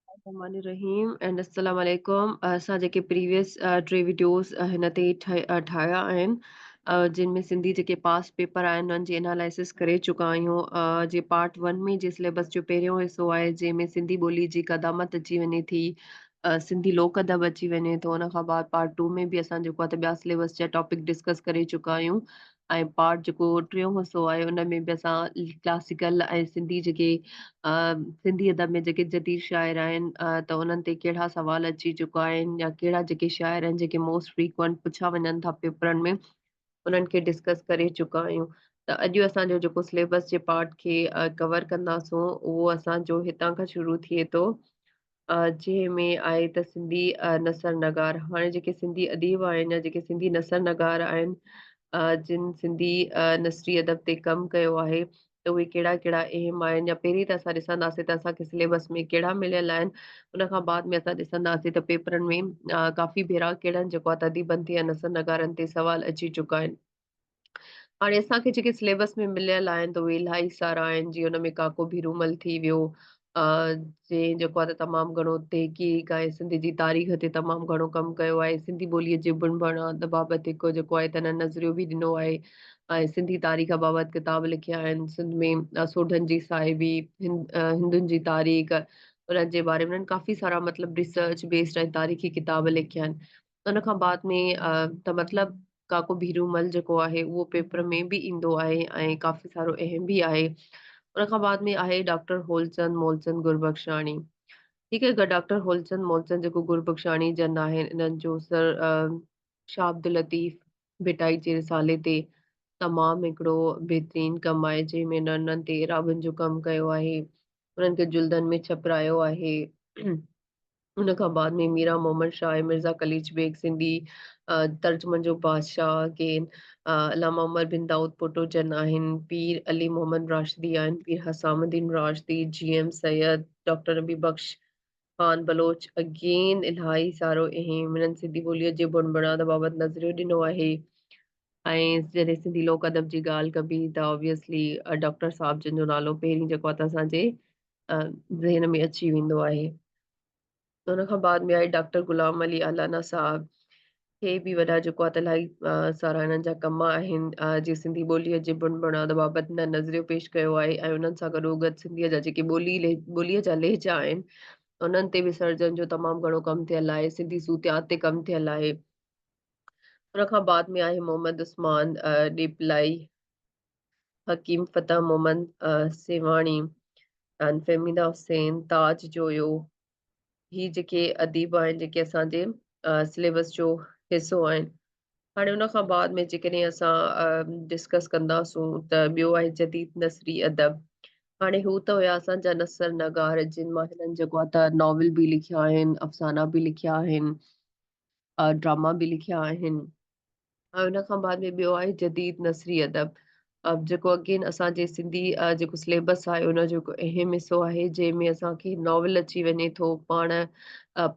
الرحمٰن الرحيم اينڊ السلام عليڪم. اسان جيڪي پريويس ٽي وڊيوز هن تي ٺاهيا آهن جن ۾ سنڌي جيڪي پاس پيپر آهن انهن جي انالائسس ڪري چڪا آهيون. جي پارٽ 1 ۾ جي سليبس جو پهريون حصو آهي جنهن ۾ سنڌي ٻولي جي قدامت اچي وڃي ٿي، سنڌي لوڪ ادب اچي وڃي ٿو. ان کان بعد پارٽ 2 ۾ به اسان جيڪو آهي ته ٻيا سليبس جا ٽاپڪ ڊسڪس ڪري چڪا آهيون ۽ پارٽ جيڪو ٽيون حصو آهي ان ۾ به اسان ڪلاسيڪل ۽ سنڌي جيڪي سنڌي ادب ۾ جيڪي جديد شاعر آهن ته انهن تي ڪهڙا سوال اچي چڪا آهن يا ڪهڙا جيڪي شاعر آهن جيڪي موسٽ فريڪوئنٽ پڇا وڃن ٿا پيپرن ۾ انهن کي ڊسڪس ڪري چڪا آهيون. ته اڄ اسان جو جيڪو سليبس جي پارٽ کي ڪور ڪنداسون اهو اسان جو هتان کان شروع ٿئي ٿو جنهن ۾ آهي ته سنڌي نثر نگار. هاڻي جيڪي سنڌي اديب آهن يا جيڪي سنڌي نثر نگار آهن جن سنڌي نثري ادب تي ڪم ڪيو آهي ته اهي ڪهڙا ڪهڙا اهم آهن، يا پهرين ته اسان ڏسنداسين ته اسان کي سليبس ۾ ڪهڙا مليل آهن، ان کان بعد ۾ اسان ڏسنداسين ته پيپرن ۾ ڪافي ڀيرا ڪهڙن جيڪو آهي ته اديبن تي يا نثر نگارن تي سوال اچي چڪا آهن. هاڻي اسان کي جيڪي سليبس ۾ مليل آهن ته اهي الاهي سارا آهن، جيئن ان ۾ ڪاڪو ڀيرومل ٿي ويو جنهن جيڪو آهي ته تمام گهڻو تحقيق ۽ سنڌ جي تاريخ تي تمام گهڻو ڪم ڪيو آهي. سنڌي ٻوليء جي بڻ بڻاند بابت هڪ جيڪو آهي ته هن نظريو به ڏنو آهي ۽ سنڌي تاريخ بابت ڪتاب لکيا آهن. سنڌ ۾ سوڍن جي صاحبي، هندن جي تاريخ، انهن جي باري ۾ انهن ڪافي سارا مطلب ريسرچ بيسڊ ۽ تاريخي ڪتاب لکيا آهن. ان کان بعد ۾ ته مطلب ڪاڪو ڀيرومل جيڪو آهي اهو پيپر ۾ به ايندو آهي ۽ ڪافي سارو اهم به آهي. ان کان بعد ۾ آهي ڊاڪٽر هولچند مولچند گربخشاڻي. ٺيڪ آهي، ڊاڪٽر هولچند مولچند جيڪو گربخشاڻي جن آهن انهن جو سر شاهه عبداللطيف ڀٽائي جي رسالي تي تمام هڪڙو بهترين ڪم آهي جنهن ۾ انهن تي اعرابن جو ڪم ڪيو آهي، انهن کي جلدن ۾ ڇپرايو آهي. ان کان بعد ۾ ميران محمد شاهه، مرزا قليچ بيگ سنڌي ترجمن جو بادشاهه، ڪين علامه عمر بن دائود پوٽو جن آهن، پير علي محمد راشدي آهن، پير حسام الدين راشدي، جي M Syed, doctor Nabi Bakhsh Khan Baloch, again الاهي سارو اهم انهن سنڌي ٻوليء جي بڻ بڻياد بابت نظريو ڏنو آهي. ۽ جڏهن سنڌي لوڪ ادب جي ڳالهه ڪبي ته آبويسلي ڊاڪٽر صاحب جن جو نالو پهرين جيڪو آهي ته اسان جي ذهن ۾ اچي ويندو آهي. ان کان بعد ۾ آهي ڊاڪٽر غلام علي الانا صاحب، هي به وڏا جيڪو آهي ته الاهي سارا هنن جا ڪم آهن جي سنڌي ٻوليء جي بڻ بڻياد بابت هن نظريو پيش ڪيو آهي ۽ انهن سان گڏوگڏ سنڌيء جا جيڪي ٻولي ٻوليء جا لهجا آهن انهن تي به سرجن جو تمام گهڻو ڪم ٿيل آهي، سنڌي صوتيات تي ڪم ٿيل آهي. ان کان بعد ۾ آهي محمد عثمان ڏيپلائي، حڪيم فتح محمد سيوهاڻي، فهميده حسين، تاج جويو، هي جيڪي اديب آهن جيڪي اسان جي سليبس جو حصو آهن. هاڻي ان کان بعد ۾ جيڪڏهن اسان ڊسڪس ڪنداسون ته ٻيو آهي جديد نثري ادب. هاڻي هو ته هيا اسان جا نثر نگار جن مان هنن جيڪو آهي ته ناول به لکيا آهن، افسانا به لکيا آهن، ڊراما به لکيا آهن. ۽ ان کان بعد ۾ ٻيو آهي جديد نثري ادب جيڪو اگين اسان جي سنڌي جيڪو سليبس آهي ان جو هڪ اهم حصو آهي جنهن ۾ اسان کي ناول اچي وڃي ٿو. پاڻ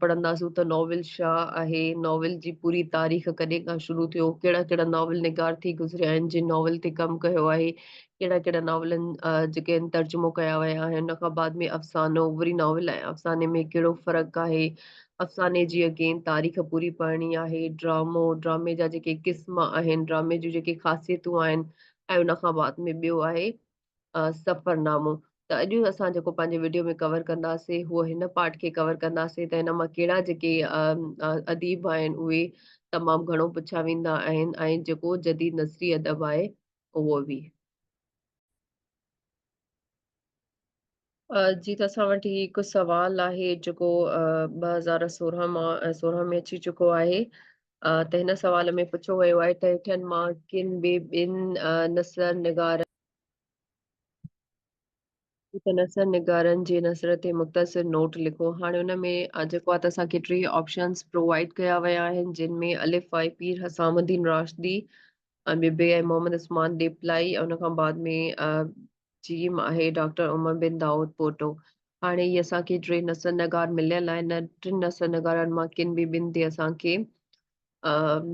پڙهنداسون ته ناول ڇا آهي، ناول جي پوري تاريخ ڪڏهن کان شروع ٿيو، ڪهڙا ڪهڙا ناول نگار ٿي گذريا آهن جن ناول تي ڪم ڪيو آهي، ڪهڙا ڪهڙا ناولن جيڪي آهن ترجمو ڪيا ويا آهن. ان کان بعد ۾ افسانو، وري ناول ۽ افساني ۾ ڪهڙو فرق آهي، افساني جي اگين تاريخ پوري پڙهڻي آهي، ڊرامو، ڊرامي جا جيڪي قسم آهن، ڊرامي جون جيڪي خاصيتون آهن ۽ ان کان بعد ۾ ٻيو آهي سفرنامو. ته اڄ اسان جيڪو پنهنجي وڊيو ۾ ڪور ڪنداسين هو هن پارٽ کي ڪور ڪنداسين ته هن مان ڪهڙا جيڪي اديب آهن اهي تمام گهڻو پڇيا ويندا آهن ۽ جيڪو جديد نثري ادب آهي اهو به. جي ته اسان وٽ هي هڪ سوال آهي جيڪو 2016 مان 16 ۾ اچي چڪو آهي ته هن سوال ۾ پڇيو ويو آهي ته هيٺين مان ڪن به ٻن نثر نگارن ته نثر نگارن جي نثر تي مختصر نوٽ لکو. هاڻي ان ۾ جيڪو آهي ته اسان کي ٽي آپشنز پرووائيڊ ڪيا ويا آهن جن ۾ الف آهي پير حسام الدين راشدي ۽ ٻيو بي آهي محمد عثمان ڏيپلائي ۽ ان کان بعد ۾ جيم آهي ڊاڪٽر عمر بن دائود پوٽو. هاڻي هي اسان کي ٽي نثر نگار مليل آهن. انهن ٽن نثر نگارن مان ڪن به ٻن تي اسان کي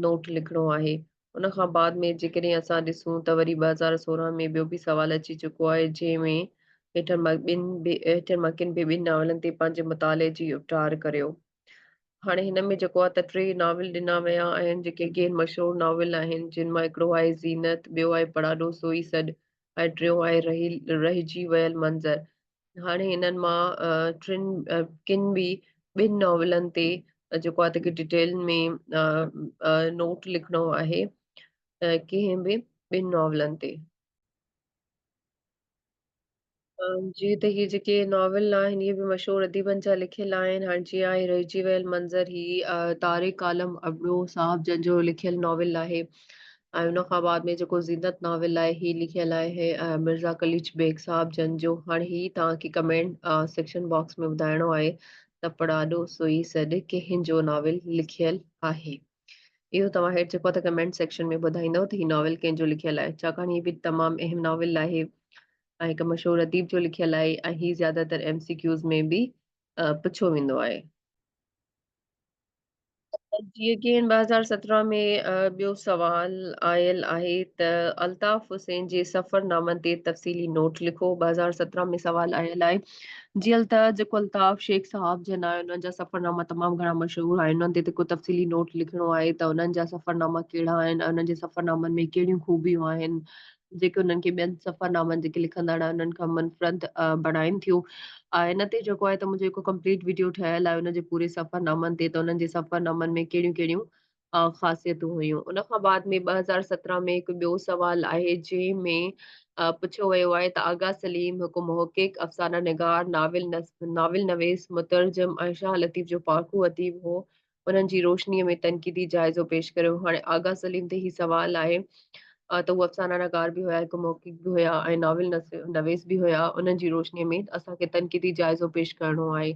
نوٽ لکڻو آهي. ان کان بعد ۾ جيڪڏهن اسان ڏسون ته وري 2016 ۾ ٻيو به سوال اچي چڪو آهي جنهن ۾ هيٺن مان ٻن به هيٺين مان ڪن به ٻن ناولن تي پنهنجي مطالعي جي اپٽار ڪريو. هاڻي هن ۾ جيڪو آهي ته ٽي ناول ڏنا ويا آهن جيڪي اگين مشهور ناول آهن جن مان هڪڙو آهي زينت، ٻيو آهي پڙاڏو سوئي سڏ ۽ ٽيون آهي رهي رهجي ويل منظر. هاڻي هنن مان ٽن ڪن به ٻن ناولن تي جيڪو آهي ته ڊيٽيل ۾ نوٽ لکڻو آهي ڪنهن به ٻن ناولن تي. جي ته هي جيڪي ناول آهن اهي به مشهور اديبن جا لکيل آهن. هاڻي جيئن آهي رهجي ويل منظر هي طارق عالم ابڙو صاحب جن جو لکيل ناول آهي ۽ ان کان بعد ۾ جيڪو زينت ناول آهي هي لکيل آهي مرزا قليچ بيگ صاحب جن جو. هاڻي هي توهان کي ڪمينٽ سيڪشن باڪس ۾ ٻڌائڻو آهي ته پڙاڏو سوئي سڏ ڪنهن جو ناول لکيل آهي. اهو توهان هيٺ جيڪو ته ڪمينٽ سيڪشن ۾ ٻڌائيندؤ ته هي ناول ڪنهن جو لکيل آهي ڇاڪاڻ هي به تمام اهم ناول آهي ۽ هڪ مشهور اديب جو لکيل آهي ۽ هي زياده تر ايم سي ڪيوز ۾ به پڇيو ويندو آهي. جي اگين 2017 ۾ ٻيو سوال آيل آهي ته الطاف حسين جي سفرنامن تي تفصيلي نوٽ لکو. 2017 ۾ سوال آيل آهي. جيئن ته جيڪو الطاف شيخ صاحب جن آهن انهن جا سفرناما تمام گهڻا مشهور آهن انهن تي ته ڪو تفصيلي نوٽ لکڻو آهي ته انهن جا سفرناما ڪهڙا آهن ۽ انهن جي سفرنامن ۾ ڪهڙيون خوبيون آهن جيڪي انهن کي ٻين سفرنامن جيڪي لکندڙ آهن انهن کان منفرد بڻائين ٿيون. ان تي جيڪو آهي ته منهنجو هڪ ڪمپليٽ وڊيو ٺهيل آهي ان جي پوري سفرنامن تي ته انهن جي سفرنامن ۾ ڪهڙيون ڪهڙيون خاصيتون هيون. ان کان بعد ۾ 2017 ۾ هڪ ٻيو سوال آهي جنهن ۾ پڇيو ويو آهي ته آغا سليم هڪ محقق، افسانه نگار، ناول نويس، مترجم ۽ شاهه لطيف جو پارکو اديب هو، انهن جي روشنيء ۾ تنقيدي جائزو پيش ڪريو. هاڻي آغا سليم تي هي سوال آهي ته هو افسانه نگار به هيا، هڪ محقق به هيا ۽ ناول نويس به هيا، انهن جي روشنيء ۾ اسان کي تنقيدي جائزو پيش ڪرڻو آهي.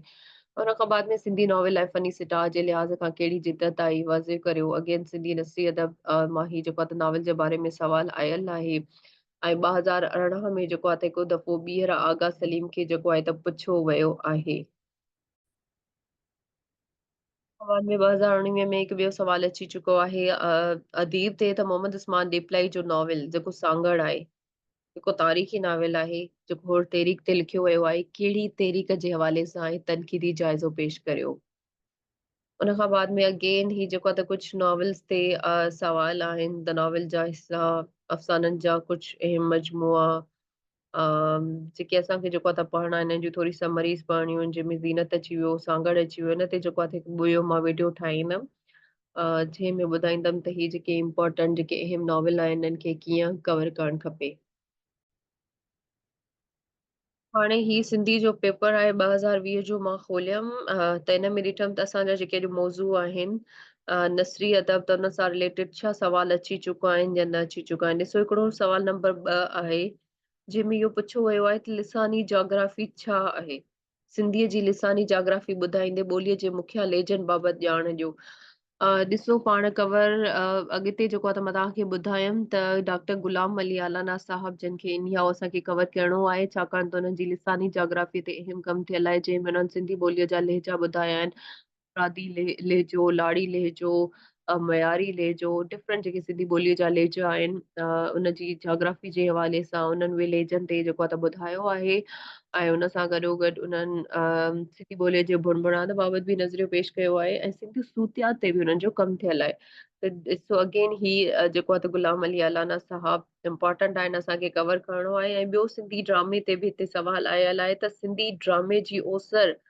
ان کان بعد ۾ سنڌي ناول لاء فني سٽاء جي لحاظ کان ڪهڙي جدت آئي، واضح ڪريو. اگين سنڌي نثري ادب مان هي جيڪو آهي ته ناول جي باري ۾ سوال آيل آهي ۽ 2018 ۾ جيڪو آهي ته هڪ دفعو ٻيهر آغا سليم کي جيڪو آهي ته پڇيو ويو آهي. بعد ۾ 2019 ۾ هڪ ٻيو سوال اچي چڪو آهي اديب تي ته محمد عثمان ڏيپلائي جو ناول جيڪو سانگهڙ آهي جيڪو تاريخي ناول آهي، جيڪو حر تحريڪ تي لکيو ويو آهي، ڪهڙي تحريڪ جي حوالي سان آهي، تنقيدي جائزو پيش ڪريو. ان کان بعد ۾ اگين هي جيڪو آهي ته ڪجهه ناولز تي سوال آهن ته ناول جا حصا، افسانن جا ڪجهه اهم مجموعا، جيڪي اسان کي جيڪو آهي ته پڙهڻا آهن، انهن جون ٿوري سمريز پڙهڻيون آهن، جنهن ۾ زينت اچي ويو، سانگهڙ اچي ويو، ان تي جيڪو آهي ته هڪ ٻيو مان ويڊيو ٺاهيندم. جنهن ۾ ٻڌائيندم ته هي جيڪي امپارٽنٽ جيڪي اهم ناول آهن انهن کي ڪيئن ڪور ڪرڻ کپي. هاڻي هي سنڌي جو پيپر آهي 2020 جو مان کوليم ته ان ۾ ڏٺم ته اسان جا جيڪي اڄ موضوع آهن نثري ادب ته ان سان رليٽيڊ ڇا سوال اچي چڪا آهن يا نه اچي چڪا آهن. ڏسو هڪڙو سوال نمبر 2 آهي جنهن ۾ اهو پڇيو ويو آهي ته لساني جاگرافي ڇا آهي؟ سنڌيء جي لساني جاگرافي ٻڌائيندي ٻوليء جي مکيه لهجن بابت ڄاڻ ڏيو. ڏسو پاڻ ڪور اڳتي جيڪو آهي ته مان توهان کي ٻڌايم ته ڊاڪٽر غلام علي الانا صاحب جن کي انهيء اسان کي ڪور ڪرڻو آهي ڇاڪاڻ ته انهن جي لساني جاگرافيء تي اهم ڪم ٿيل آهي جنهن ۾ انهن سنڌي ٻوليء جا لهجا ٻڌايا آهن مرادي لهجو، لاڙي لهجو، معياري لهجو، ڊفرنٽ جيڪي سنڌي ٻوليء جا لهجا آهن ان جي جاگرافي جي حوالي سان انهن اهي لهجن تي جيڪو آهي ته ٻڌايو آهي ۽ ان سان گڏو گڏ انهن سنڌي ٻوليء جي بڻبڻات بابت به نظريو پيش ڪيو آهي ۽ سنڌي صوتيات تي به انهن جو ڪم ٿيل آهي ته ڏسو اگين هي جيڪو آهي ته غلام علي الانا صاحب امپارٽنٽ آهن اسان کي ڪور ڪرڻو آهي ۽ ٻيو سنڌي ڊرامي تي به هتي سوال آيل آهي ته سنڌي ڊرامي جي اوسر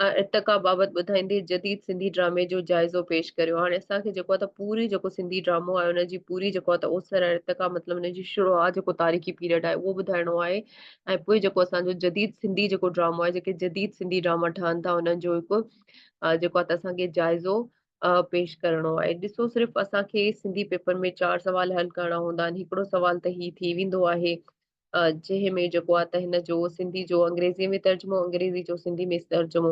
ارتقا بابت ٻڌائيندي جديد سنڌي ڊرامي جو جائزو پيش ڪريو. هاڻي اسان کي جيڪو آهي ته پوري جيڪو سنڌي ڊرامو آهي ان جي پوري جيڪو آهي ته اوسر ۽ ارتقا مطلب ان جي شروعات جيڪو تاريخي پيريڊ آهي اهو ٻڌائڻو آهي ۽ پوء جيڪو اسان جو جديد سنڌي جيڪو ڊرامو آهي جيڪي جديد سنڌي ڊراما ٺهن ٿا انهن جو هڪ جيڪو آهي ته اسان کي جائزو پيش ڪرڻو آهي. ڏسو صرف اسان کي سنڌي پيپر ۾ چار سوال حل ڪرڻا هوندا آهن هڪڙو سوال ته هي ٿي ويندو آهي جنهن ۾ جيڪو آ ته هن جو سنڌي جو انگريزيء ۾ ترجمو، انگريزي جو سنڌي ۾ ترجمو.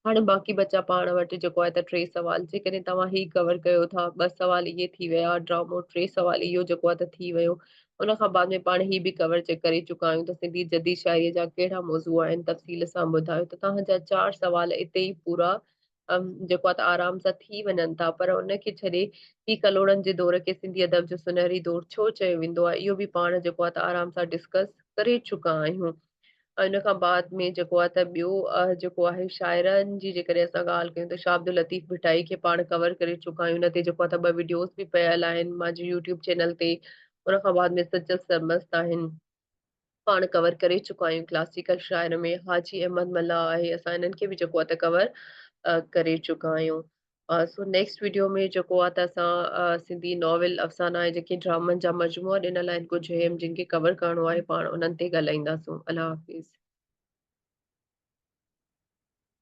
هاڻي باقي بچا پاڻ وٽ جيڪو آهي ته ٽي سوال. جيڪڏهن توهان هي ڪور ڪيو ٿا، ٻه سوال اهي ٿي ويا، ڊرامو ٽي سوال اهو جيڪو آهي ته ٿي ويو. ان کان بعد ۾ پاڻ هي به ڪور چيڪ ڪري چڪا آهيون ته سنڌي جديد شاعريء جا ڪهڙا موضوع آهن، تفصيل سان ٻڌايو ته توهان جا چار سوال اتي ئي پورا جيڪو آهي ته آرام سان ٿي وڃن ٿا پر ان کي ڇڏي هي ڪلهوڙن جي دور کي سنڌي ادب جو سنهري دور ڇو چيو ويندو آهي اهو به پاڻ جيڪو آهي ته آرام سان ڊسڪس ڪري چڪا آهيون. ۽ ان کان بعد ۾ جيڪو آهي ته ٻيو جيڪو آهي شاعرن جي جيڪڏهن اسان ڳالهه ڪيون ته شاهه عبداللطيف ڀٽائي کي پاڻ ڪور ڪري چڪا آهيون ان تي جيڪو آهي ته ٻه وڊيوز به پيل آهن منهنجي يوٽيوب چينل تي. ان کان بعد ۾ سچل سرمست آهن، پاڻ ڪور ڪري چڪا آهيون. ڪلاسيڪل شاعر ۾ حاجي احمد ملاح آهي، اسان انهن کي به جيڪو آهي ته ڪور ڪري چڪا آهيون. سو نيڪسٽ وڊيو ۾ جيڪو آ ته اسان سنڌي ناول، افسانا ۽ جيڪي ڊرامن جا مجموعا ڏنل آهن ڪجهه اهم جن کي ڪور ڪرڻو آهي پاڻ انهن تي ڳالهائينداسون. الله حافظ.